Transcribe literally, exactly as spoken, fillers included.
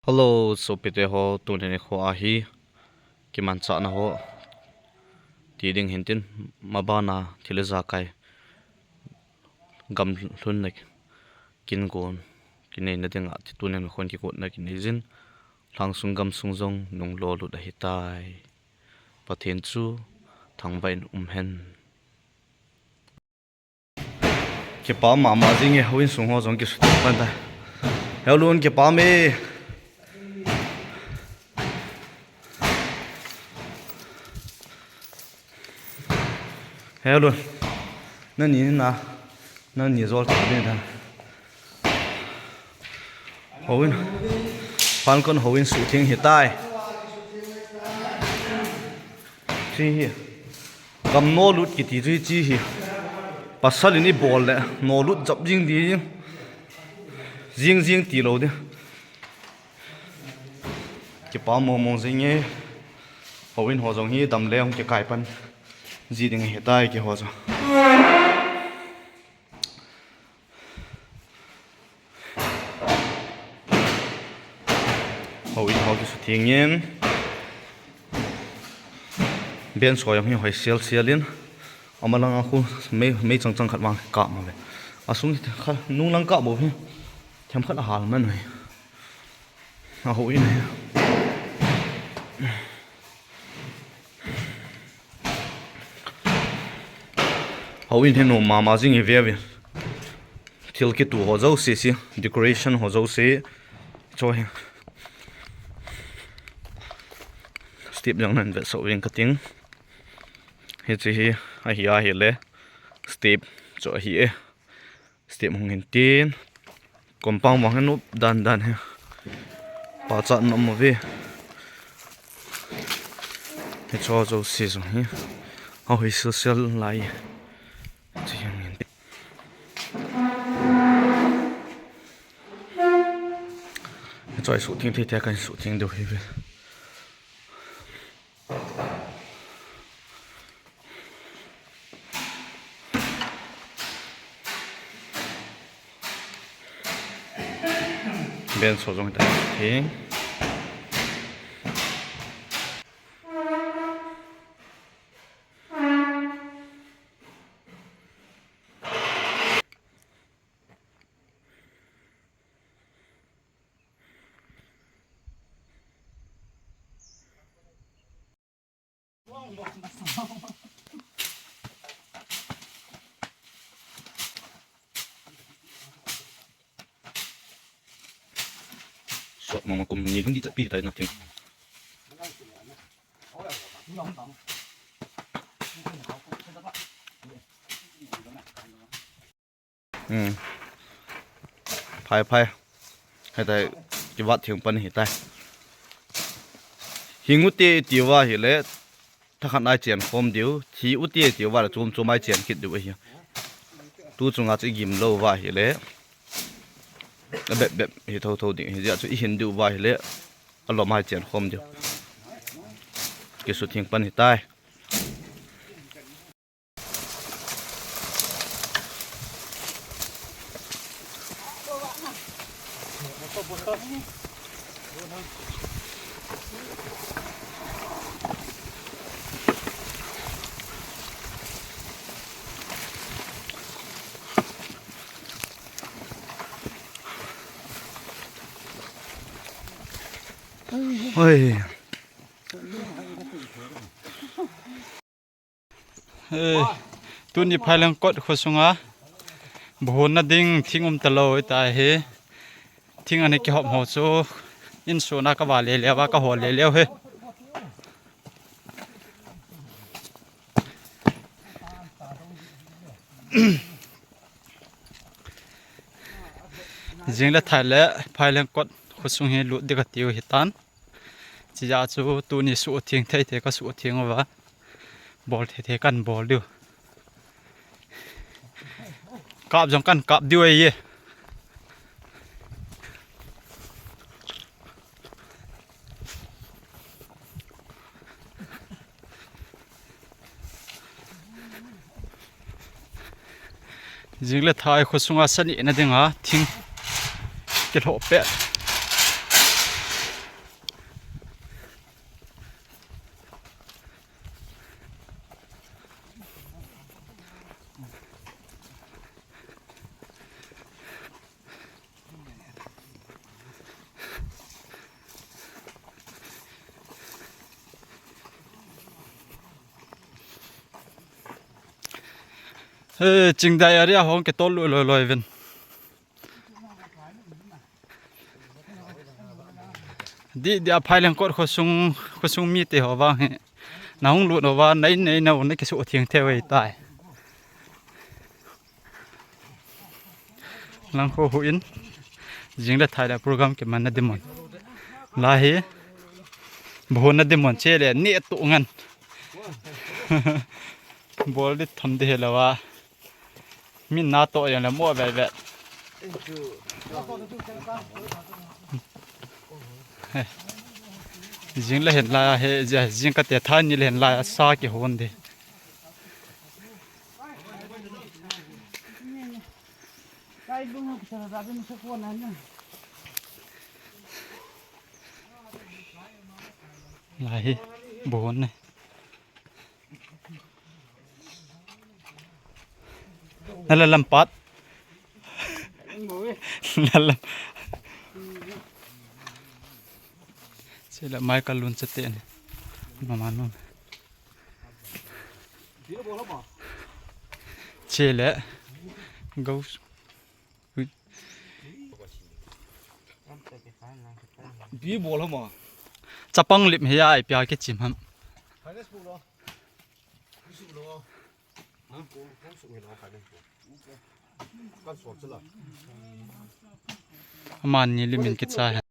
Hello, sopite ho, tuni nikho ahi kimanchahna ho ti ding hintin, mabana thil ijakai gamlhunna kin gon kineina dinga ti tunin khon kigotna kinei jin, lhangsung gamsung jong nunglo lut ahitai. Pathen chu thangvah in umhen. Kipa mama jinge, houin sung ho jong kisutheng pan ta. Heolun kipa me. Heolun. Nani na. Nani jol ta ni na. Houin. Pan kon houin sutheng hitai. Chi hi. Gam nolut kiti chu hichi hi. Pasal in ibol le nolut jap jing di. Jing jing tilou di. Kipa mong mong jinge. Houin ho jong hi damle hung kikai pan ji ding hitai keiho jong. Houin ho kisutheng in. Bench ho jong hi hoi sel sel in. Amalang a khu mei, mei chang chang khat vang kap mave. Asung hi kha, nunglang kap bou hi. Themkhat ahal man uve. Ahouin hi. Houin hi nom mama jing hi ve ve. Thil kitu ho jouse, decoration ho jouse. Cho hi. Step jong nan vetsah uving kating. Hiche hi, ahi ahile. Step chu ahi e. Step hung hin tin. Compound vang hi nop dan dan hi. Pachat nom uve. Hicho jouse jong hi. Ahoi sel sel lai. Chi hung hin tin. Hicho isutheng thei thei kan sutheng diu hi ve. Bench ho jong ta theng. Sot mama kum ni hung di tapi tai na ting. Hmm. Phai, phai. Hitai, kivat theng pan hitai. Hing ute tiuva hile, thakhat nai chen khom diu. Thi ute tiuva le chom chom ai chen kit diu ahi. Tu chunga chu igim lou uva hile. Abep bep hi tho tho ding. Hijeh a chu ihin diu uva hile. Alom ai chen khom diu. Kisutheng pan hitai. Oi. Eh, tuni Phailengkot khosunga buhonna ding thing um talou tai hi. Thing ana kihop ho chu insung a kava lele uva kahol lele u hi. Jing le thai le Phailengkot khosung hi lut ding katiu hitan. Chijeh chu tuni sutheng thei thei kasutheng uva. Bol thei thei kan bol diu. Kap jong kan kap diu ahi. Jing le thai khosunga sa nina dinga thing kilhoh pet. Eh, Chingdai area hong ke tol loi loi vin. Di, di a phai leng kot khosung, khosung mite ho vang hi. Na hung lut ho vang, nei, nei, na, na kisu thiang thei vei tai. Lang kho hu in. Jing le thai le program ke man na dimon. La hi. Bo na dimon che le, ni tu ngan. Bol di tham di he la wa. Min na to yang le mo ve ve. He. Jing le hen la he, jing ka te tha ni le hen la sa ki hon de. La hi, bo ne. Na la lam pat. Na lam. Sila mai ka lun sa te ne. Mama nun. Chele. Go. Bi bol hama. Chapang lip hi ai pia ke chim ham. Aman ni limin kicha he.